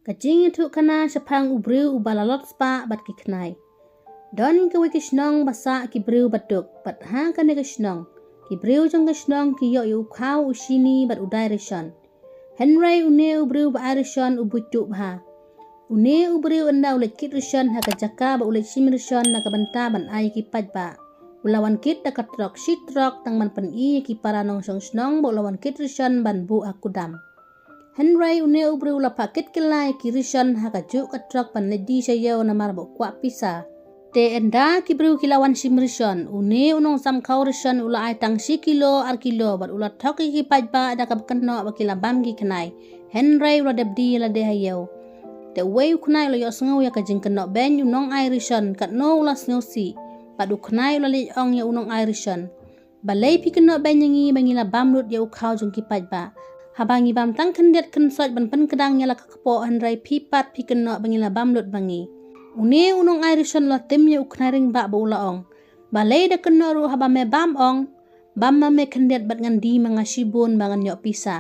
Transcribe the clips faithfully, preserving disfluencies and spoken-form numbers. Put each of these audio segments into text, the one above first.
Ka jingïathuhkhana shaphang u briew uba la lot spah bad ki khnai. Don kawei ka shnong ba sah ki briew ba duk, bad ha kane ka shnong, ki briew jong ka shnong ki ïoh ïa u khaw, u shini bad u dai rishon. Hynrei une u briew ba ai rishon u buit tuh bha. Une u briew ynda u leit kit rishon ha ka jaka ba u leit shim rishon na ka bynta ban ai ki paidbah, u la wan kit da ka trok shi trok tang ban pyni ïa ki para nongshong shnong ba u la wan kit rishon ban buh ha kudam. Hynrei une u briew u la phah kit kylla ïa ki rishon ha kajuh ka trok ban leit die sha ïew namar ba u kwah pisa. Te ynda ki briew ki la wan shim rishon, une u nongsam khaw rishon u la ai tang shi kilo ar kilo bad u la thok ïa ki paidbah da kaba kynnoh ba ki la bam ki khnai. Hynrei u la dep die lade ha ïew. Te uwei u khnai u la ïohsngew ïa ka jingkynnoh beiñ u nongai rishon, katno u la sngewsih. Bad u khnai u la leit ong ïa u nongai rishon, balei phi kynnoh beiñ ïa ngi ba ngi la bam lut ïa u khaw jong ki paidbah? Haba ngi bam tang khyndiat khynsoit ban pynkdang ïa la ka kpoh, hynrei phi pat phi kynnoh ba ngi la bam lut ma ngi. Une u nongai rishon u la tim ïa u khnai rangbah bad u la ong, balei da kynnoh ruh haba me bam ong, bam ma me khyndiat bad ngan die ma nga shibun ba ngan ïoh pisa.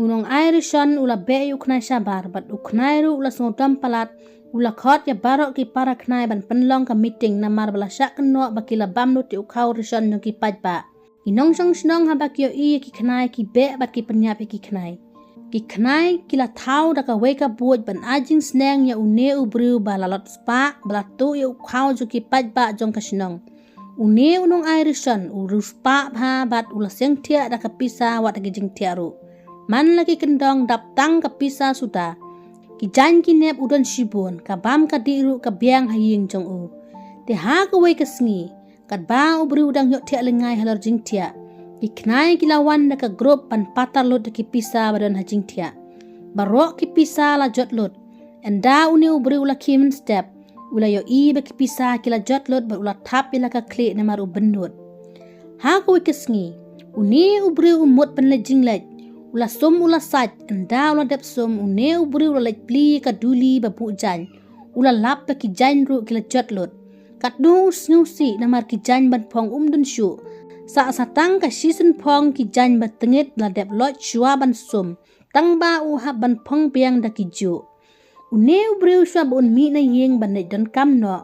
U nongai rishon u la beh ïa u khnai shabar bad u khnai ruh u la sngewdom palat, u la khot ïa baroh ki para khnai ban pynlong ka meeting namar ba la shah kynnoh ba ki la bam lut ïa u khaw rishon jong ki paidbah. Ki nongshong shnong haba ki ïohi ïa ki khnai ki beh bad ki pynïap ïa ki khnai. Ki khnai ki la thaw da kawei ka buit ban ai jingsneng ïa une u briew ba la lot spah ba la tuh ïa u khaw jong ki paidbah jong ka shnong. Une u nongai rishon u riewspah bha bad u la seng thiah da ka pisa wat da ki jingthiah ruh. Man la ki kyndong dap tang ka pisa suda. Ki jaiñ ki nep u don shibun, ka bam ka dih ruh ka biang ha ïing jong u. Te ha kawei ka sngi, katba u briew u dang ïoh thiah lyngngai halor jingthiah, ki khnai ki la wan da ka group ban patar lut da ki pisa ba don ha jingthiah. Baroh ki pisa la jot lut. Ynda une u briew u la khie mynstep, u la ïohi ba ki pisa ki la jot lut bad u la thap ïa la ka khlieh namar u bynnud. Ha kawei ka sngi, une u briew u mut ban leit jingleit. U la sum u la sait, ynda u la dep sum, une u briew u la leit plie ïa ka duli ba buh jaiñ. U la lap ba ki jaiñ ruh ki la jot lut. Katno u sngewsih namar ki jaiñ ban phong um don shuh. Sah sa tang ka shisien phong ki jaiñ ba tyngit la dep loit shuwa ban sum. Tang ba u hap ban phong biang da ki juh. Une u briew shuwa ba un mih na ïing ban leit donkam noh,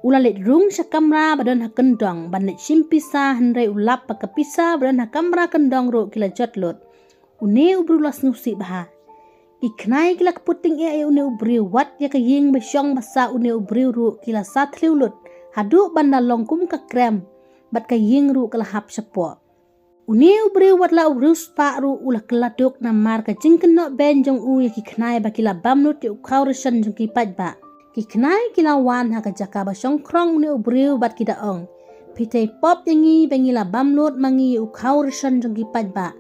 u la leit rung sha kamra ba don ha kyndong ban leit shim pisa, hynrei u lap ba ka pisa ba don ha kamra kyndong ruh ki la jot lut. Une u briew u la sngewsih bha. Ki khnai ki la kput tyngeh ïa une u briew, wat ïa ka ïing ba shong ba sah une u briew ruh ki la sah thliew lut. Haduh ban da long kum ka krem. Bad ka ïing ruh ka la hap shapoh. Une u briew wat la u riewspah ruh u la kylla duk namar ka jingkynnoh beiñ jong u ïa ki khnai ba ki la bam lut ïa u khaw rishon jong ki paidbah. Ki khnai ki la wan ha ka jaka ba shongkhrong une u briew bad ki da ong, phi thei pop ïa ngi ba ngi la bam lut ma ngi ïa u khaw rishon jong ki paidbah.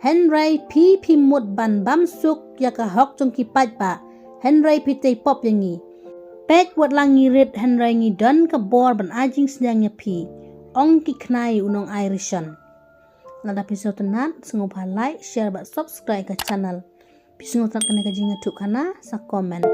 Hynrei phi phi mut ban bam suk ïa ka hok jong ki paidbah. Hynrei phi thei pop ïa ngi. Peit wat la ngi rit hynrei ngi don ka bor ban ai jingsneng ïa phi, ong ki khnai ïa u nongai rishon. Lada phi sngewtynnat, sngewbha like, share bad subscribe ka channel. Phi sngewtynnat kane ka jingïathuhkhana, sa comment.